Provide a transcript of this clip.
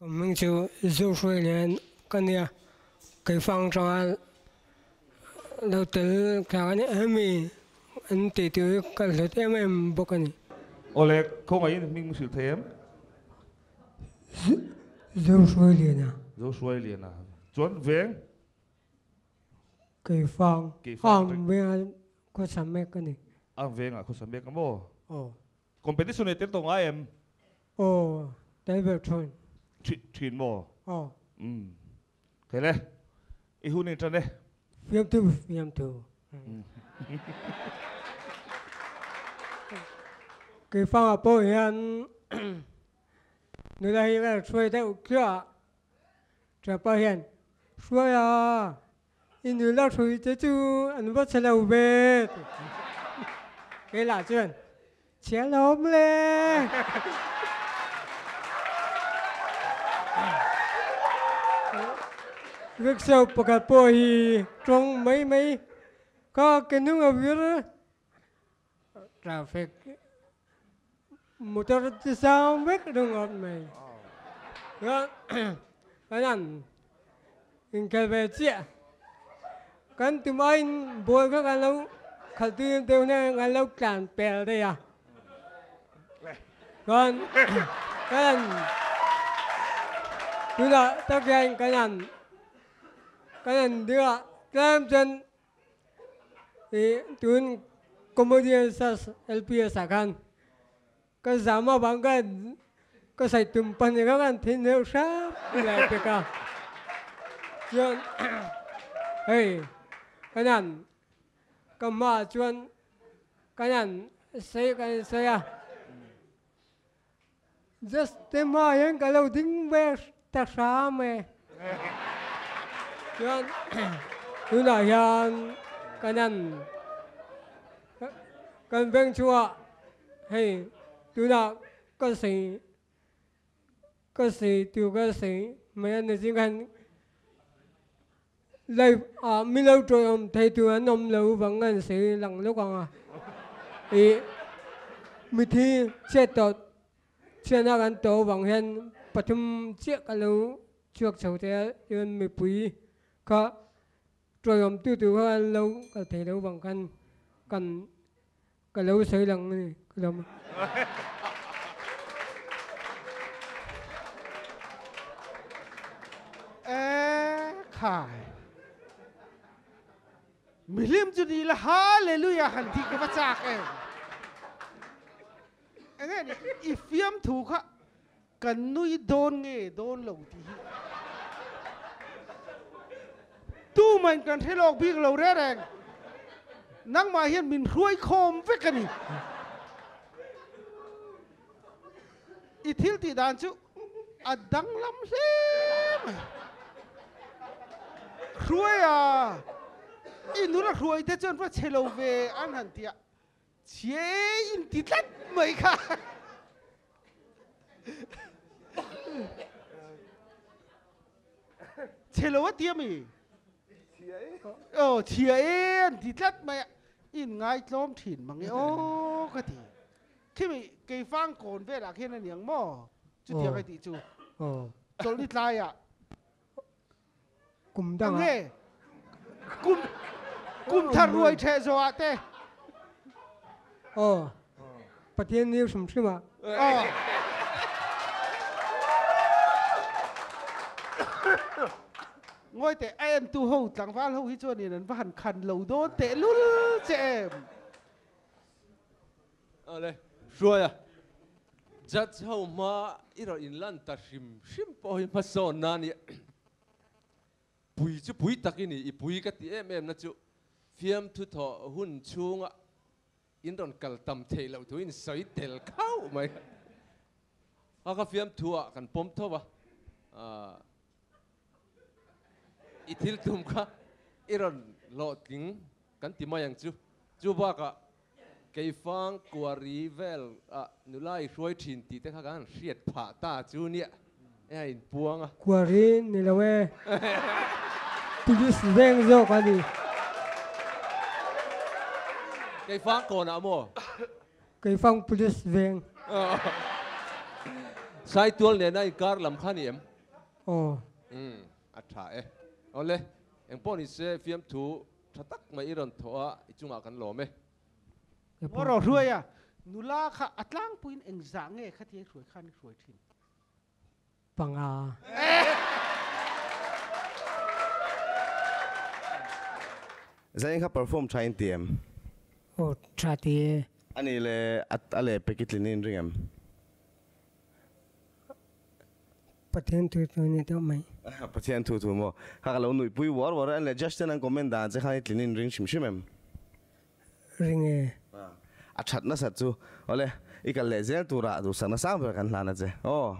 Hming chu Zohruai nen ka nia, Keifang atanga lo tel thlak a ni. Hemi an tih tur hi ka hlut em em bawk a ni. Awle, khawngaihin hming hrilh thei em? Zohruai Liana. Zohruai Liana. Chuan veng? Keifang. Ang venga khawsa mek a ni. Ang venga khawsa mek a maw? Aw. Competition ei tel tawh ngai em? Aw, tel ber thin. Thin maw? Aw. Umm. Khaile, i hun in tan e. Fiamthu fiamthu. Keifangah pawh hian nula hi ka hruai deuh tluah a, Tapa hian, Hruai a, i nula hrui te chu an va chhe lo ve ti. Kei lah chuan, Chhe lawm le. Rickshaw pakhat pawh hi tawng mai mai kha ke hnung a vir traffic motor chi sang vek ringawt mai. Kan han inkhel ve chiah. Kan tum aiin ball kha kan lo khalh tui deuh nen kan lo tlan pel daih a. Chuan kan han tunah tak hian kan han kan han ding a tlem chuan Ih tun comedian search LPS ah khan ka zam avang khan ka sawi tum pahnih kha khan thin deuh hrep lai pek a chuan hei ka nan ka hmaah chuan ka nan sawi ka sawi a Just te hmaah hian ka lo ding ve ta hram e. Chuan tunah hian kan an kan veng chhuah hei tunah ka sawi ka sawi tur ka sawi mai a ni zing khan Live ah mi lo tawih awm thei tur an awm lo vang an sawi lang lawk ang a. Ih mithi chhiat tawh chhiatna kan tawh vang hian pathum chiah ka lo chhuak chho thei a, chuan mipui kha tawih awm tu tur kha an lo kal thei lo vang khan kan ka lo sawi lang a ni ka lawm a. Ekhai. Mihlim chu ni la Hallelujah han tih ka va chak em. Enge ni i fiamthu kha kan nui dawn nge dawn lo tih hi tumahin kan hre lawk bik lo reng reng. Nangmah hian min hruai khawm vek a ni. I thil tih dan chu a danglam hle mai. Hruai a, i nula hruai te chuan va chhe lo ve an han ti a. Chhe in ti tlat mai kha. Chhe lo a ti ami? Aw chhia e an ti tlat mai a. In ngaitlawm thin mang e aw ka ti. Khimi keifang kawn velah khian a niang maw? Chutiang a tih chu. Chawlhni tlaiah Kum dangah. Enge kum kum thar ruai theh zawh ah te. Aw Pathian ni hrim hrim ah. Aw. Ngawi teh a en tu ho tlangval ho hi chuan in an va han khan lo dawn teh lul che em. Awle Hruaia judge ho hma i rawn in lan ta hrim hrim pawh hi hmasawn na nia. Pui chu pui tak i ni, i pui ka ti em em na chu fiamthu thawh hun chhunga in rawn kal tam theih loh thu in sawi tel khauh mai a, ka fiamthu ah kan pawm tho a, i thil tum kha i rawn hlawhtling kan ti mai ang chu, chu bakah Keifang kuari vel ah nula i hruai thin tih te kha kan han hriat phah ta chu nia e a inpuang a. Kuari ni lo e, police veng zawk a ni. Keifang kawnah maw? Keifang police veng. Saitual nena inkar lam kha ni em? Aw. Umm a tha e. Awle, engpawh ni se fiamthu tha tak mai i rawn thawh a, i chungah kan lawm e. Maw rawh hruai a, nula kha a tlangpuiin engzah nge khatia i hruai khan i hruai thin? Panga. Zain kha perform tha in ti em? Aw tha ti e. Ani le a leh pek i tlin in ring em? Pathian thu thu ni deuh mai. Pathian thu thu maw? Kha ka lo nuihpui uar uar a, en leh Justin an comment dan che khan i tlin in ring hrim hrim em? Ring e. A that nasat chu. Awle, i kal leh zel turah duhsakna sang ber kan hlan a che. Aw.